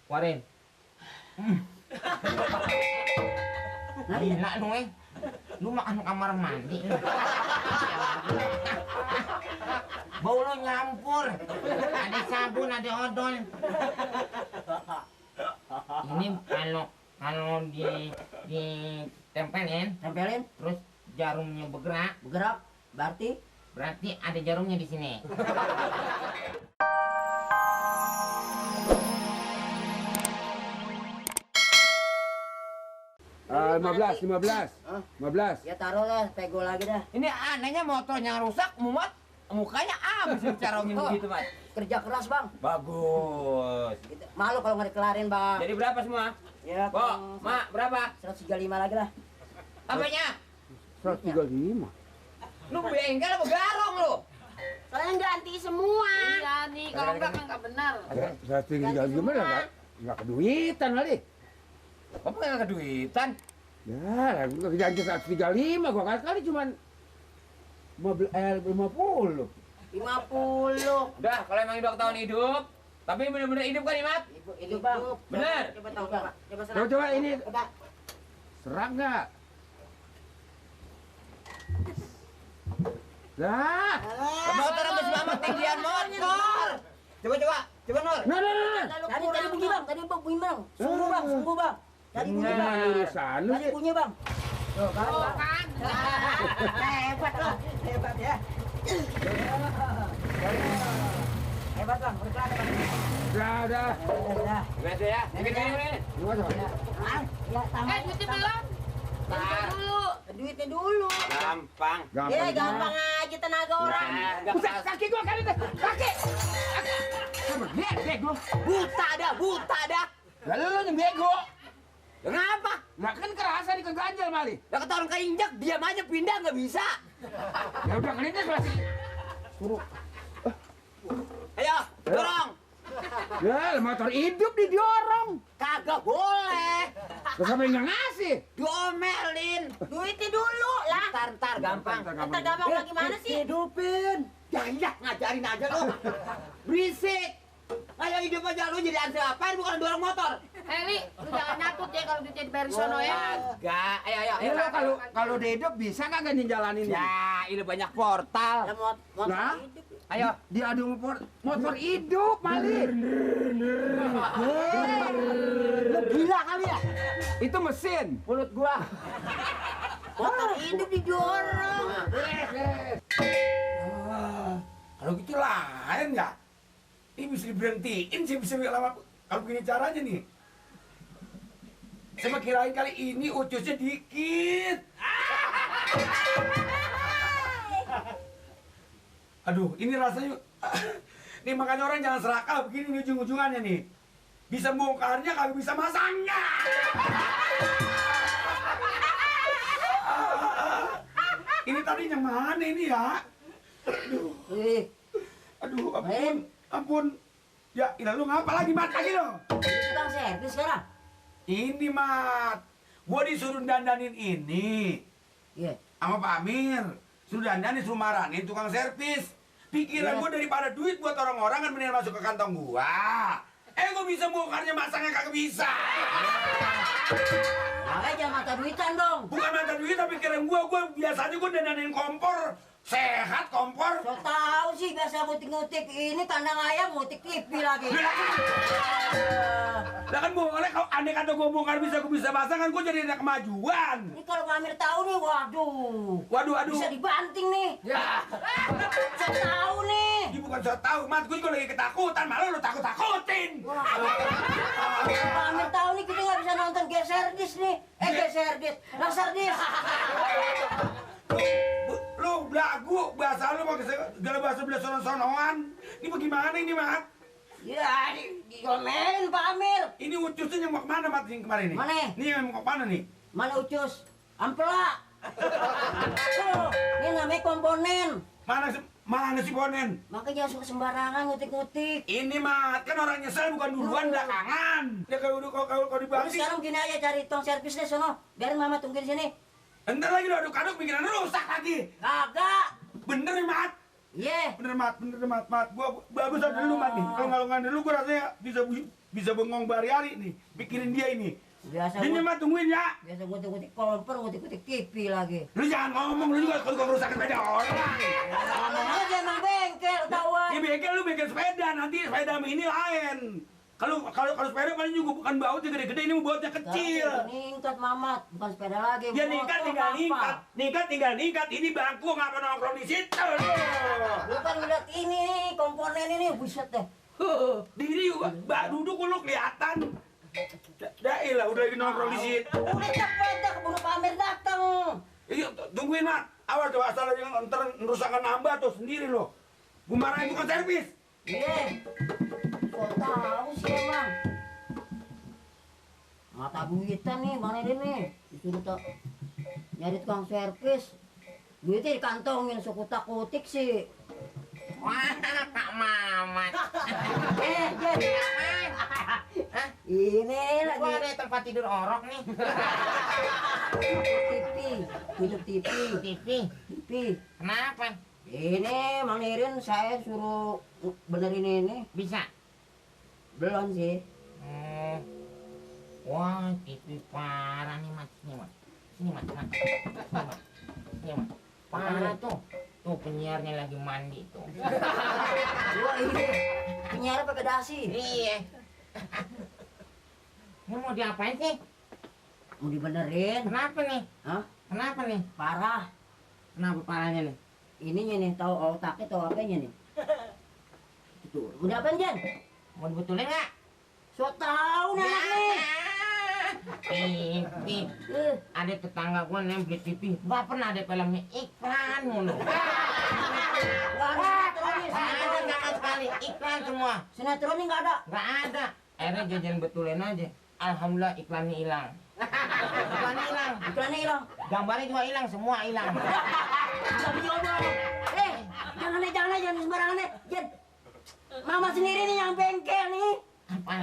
Warin. Gila lu lu makan kamar mandi lu. Bau lu nyampur. Ada sabun, ada odol. Ini kalau ditempelin, terus jarumnya bergerak, berarti ada jarumnya di sini. 15. Ya taruh lah, pego lagi dah. Ini anehnya motornya rusak, muat mukanya masih carongin begitu, Mas. Kerja keras, Bang. Bagus. Gitu. Malu kalau nggak dikelarin, Bang. Jadi berapa semua? Ya, Kok, Mak, berapa? 135 lagi lah. Apanya? 135. Lu bengkel apa garong lu? Soalnya ganti semua. Iya nih, kalau enggak kan enggak benar. 135 enggak keduitan kali. Kamu nggak keduitan? Ya, gua janji 135, gua kali cuman 50. 50. Udah, kalau emang udah ketahuan hidup, tapi bener-bener hidup kan, Imat? Hidup, Bang. Bener? Coba tahu, Bang. Coba serang. Coba ini Coba. serang nggak? Lah, Motor sama si Mamat tinggian motor. Coba Nur. nah. Tadi bunyi, Bang. Tadi bunyi, Bang. Sungguh, Bang. Tadi bunyi, Bang. Nah, urusan lu Tadi sih. bunyi, Bang. Tuh, kan, Oh, Bang. kan. Hebat loh. Hebat ya. Hebat, Bang. Berkelana, Bang. Udah. Udah. Biasa ya. Ini. Gua coba. Ya, tambah. Duitnya belum. Bentar dulu. Duitnya dulu. Gampang. Ya, gampang aja tenaga orang. Buset, kaki gua kali deh. Kaki. Sama beg lu. Buta dah. Lalu lu yang bego. Kenapa? Lah kan kerasa di keganjal mali. Lah kata orang keinjak, diam aja pindah nggak bisa. Ya udah kelindes masih. Suruh. Ayo, dorong. Ya, motor hidup didorong. Kagak boleh. Terus apa yang nggak ngasih? Diomelin. Duitnya dulu lah. Ntar gampang. Ntar gampang bagaimana sih? Hidupin. Ya, ngajarin aja lu. Berisik. Ayo hidup aja lu jadi ansel apaan bukan dorong motor. Li, lu jangan nyatut ya kalau duitnya dibayar sono ya. Kagak. Ayo. Ya lo kalau dia hidup bisa kagak nih jalanin? Ya, ini banyak portal. Motor Nah, hidup. Ayo. diadu motor hidup mali. Lu gila kali ya? Itu mesin. Mulut gua. Motor hidup didorong. Kalau gitu lain ya. Ini bisa diberhentiin sih bisa lama kalau begini caranya nih. Saya kirain kali ini ucusnya dikit. Aduh, ini rasanya. Nih makanya orang jangan serakah begini nih ujung-ujungannya nih. Bisa bongkarnya kagak bisa masangnya. Ini tadi yang mana ini ya? Aduh, ampun. Ya, lu ngapa lagi mat lagi lo? Tukang servis sekarang. Ini mat, gua disuruh dandanin ini. Iya. Sama Pak Amir, suruh dandanin, suruh marahin tukang servis. Pikiran gua daripada duit buat orang-orang kan mendingan masuk ke kantong gua. Gua bisa bongkarnya masangnya kagak bisa. Makanya jangan mata duitan dong. Bukan mata duit tapi pikiran gua biasanya gua dandanin kompor. Sehat kompor. So tahu sih biasa ngutik-ngutik ini kandang ayam ngutik TV lagi. Lah kan boleh kalau andai kata gua bongkar gua bisa pasang kan gua jadi ada kemajuan. Ini kalau Pak Amir tahu nih, waduh. Waduh. Bisa dibanting nih. Ya. So tahu nih. Ini bukan so tahu, mat gua juga lagi ketakutan, malah lu takut-takutin. Pak Amir tahu nih kita nggak bisa nonton Geserdis nih. Laserdis. Lu belagu, bahasa lu pakai segala bahasa belah sono-sonoan. Ini bagaimana ini, Mat? Ya, diomelin Pak Amir. Ini ucusnya yang mau kemana, Mat, yang kemarin nih? Mana? Ini yang mau kemana nih? Mana Ucus? Ampela. Tuh, ini namanya komponen. Mana si Bonen? Makanya jangan suka sembarangan ngutik-ngutik. Ini, Mat, kan orang nyesel bukan duluan, belakangan. Ya kalau Udah dibanting. sekarang gini aja cari tong servisnya sono. Biarin Mama tungguin sini. Entar lagi lu aduk-aduk pikiran rusak lagi. Kagak. Bener nih, Mat. Iya. Bener mat. Gua bagus ada dulu mat nih. Kalau nggak nggak dulu gua rasanya bisa bengong berhari-hari nih. Pikirin dia ini. Biasa Ini mat tungguin ya. biasa ngutik-ngutik kompor, ngutik-ngutik TV lagi. Lu jangan ngomong, lu juga kalau ngerusak sepeda orang. Ngomong aja emang bengkel tauan. Ya bengkel lu bengkel sepeda, nanti sepeda ini lain. Kalau sepeda paling juga bukan bautnya gede-gede, ini bautnya kecil. Ningkat Mamat, bukan sepeda lagi. Ya ningkat tinggal ningkat, ningkat tinggal ningkat. Ini bangku ngapa nongkrong di situ? Lu kan lihat ini nih, komponen ini, buset deh. Diri mbak duduk lu kelihatan. Dailah udah lagi nongkrong di situ. Udah cepet dah keburu pamer datang. Iya tungguin mak. Awas tuh asal aja ntar ngerusakkan nambah tuh sendiri lo. Gua marahin bukan servis. Iya. Kok tahu sih emang. Mata duitan nih, mana ini nih? Disuruh nyari tukang servis. Duitnya dikantongin sekutak-kutik sih. Wah, Kak Mamat. Jen. Ini lagi Gua ada tempat tidur orok nih. TV, hidup TV. TV. Kenapa? Ini Mang Nirin saya suruh benerin ini. Bisa? Belum sih. Wah, TV parah nih, Mat. Sini, Mat. Sini, Mat. Parah tuh. Tuh penyiarnya lagi mandi tuh. Gua ini penyiar pakai dasi. Iya. Ini mau diapain sih? Mau dibenerin. Kenapa nih? Hah? Kenapa nih? Parah. Kenapa parahnya nih? Ininya nih, tahu otaknya tahu apanya nih. Itu. Udah apa, Jen? Mau dibetulin nggak? So tahu nih anak nih. TV. Ada tetangga gua nih beli TV. Nggak pernah ada filmnya iklan mulu. Nggak ada sinetronnya, Nggak ada sama sekali iklan semua. sinetronnya nggak ada. Nggak ada. Akhirnya jajan betulin aja. Alhamdulillah iklannya hilang. Iklannya hilang. Iklannya hilang. Gambarnya juga hilang, semua hilang. Nggak dijodoh. Jangan sembarangan deh, Jen. Mama sendiri nih yang bengkel nih. Apa?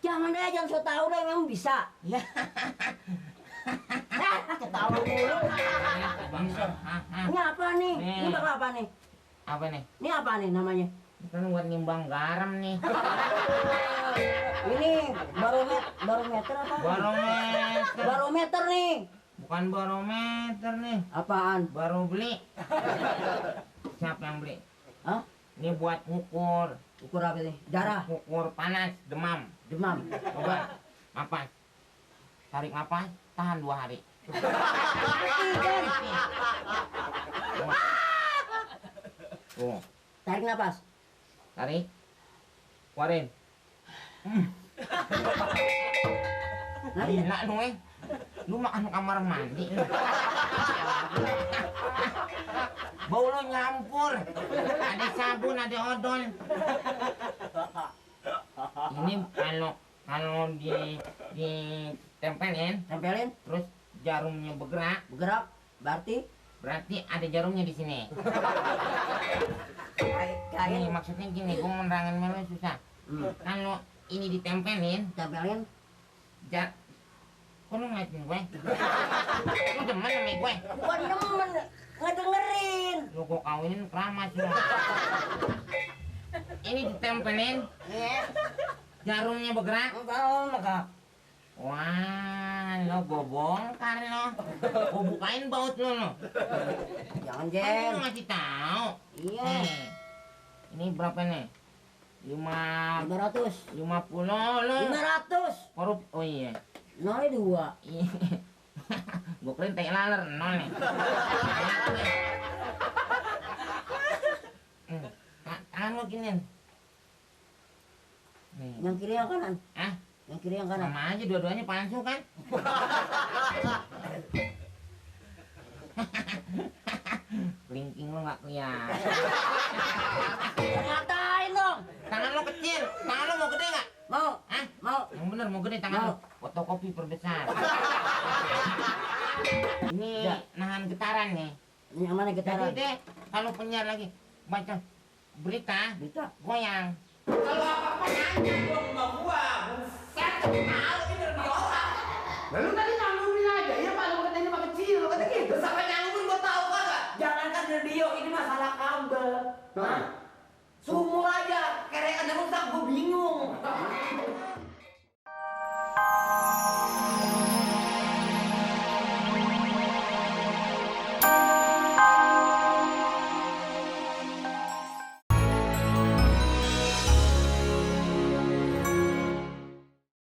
Jangan so tahu deh, memang bisa. Ya. Ketawa mulu. Ini apa nih? Ini bakal apa nih? Apa nih? Ini apa nih namanya? Kan buat nimbang garam nih. Ini barometer apa? Barometer. Barometer nih. Bukan barometer nih. Apaan? Baru beli. Siapa yang beli? Hah? Ini buat ngukur. Ukur apa nih? Darah, Ngukur panas, demam. demam. Coba. Napas. Tarik napas, tahan 2 hari. Jen. Tuh. Tarik napas. Tarik. Keluarin. Gila lu Lu makan kamar mandi lu. Bau lu nyampur. Ada sabun, ada odol. Ini kalau ditempelin Tempelin, terus jarumnya bergerak, bergerak, berarti ada jarumnya di sini. kain. Ini maksudnya gini, gua menerangin malu susah. Kalau ini ditempelin, Tempelin. kok lu ngeliatin gue? Lu demen sama gue? Bukan demen, ngedengerin. Lu gua kawinin keramas lu. Ini ditempelin, jarumnya bergerak. Enggak. Wah, lo gua bongkar lo. Gua bukain baut lo. Jangan, Kan Jen. lu ngasih tahu. Iya. Nih, ini berapa nih? 500. 50 lo. 500. Korup, oh iya. 02. Iya. Gua keren tai laler, 0 nih. Tangan lo giniin. Nih. Yang kiri yang kanan. Ah, Yang kiri yang kanan. sama aja dua-duanya palsu kan? Kelingking lo nggak kelihatan. Ngatain dong. Tangan lo kecil, tangan lo mau gede nggak? Mau. Hah? Mau. Yang bener mau gede tangan Mau. lo. Fotokopi perbesar. Ini Ya. nahan getaran nih. Ini yang mana Jadi getaran? deh, kalau penyiar lagi baca berita, Berita. goyang. Kalau apa-apa nanya dong sama gua. Buset, tahu ini lebih orang. Lalu tadi nyanggumin aja, ya Pak, lu katanya mah kecil, kata gitu. Sampai nyanggumin gua tahu kagak? Jangan kan radio, ini masalah kabel. Hah? Sumur aja, kerekannya rusak, gue bingung.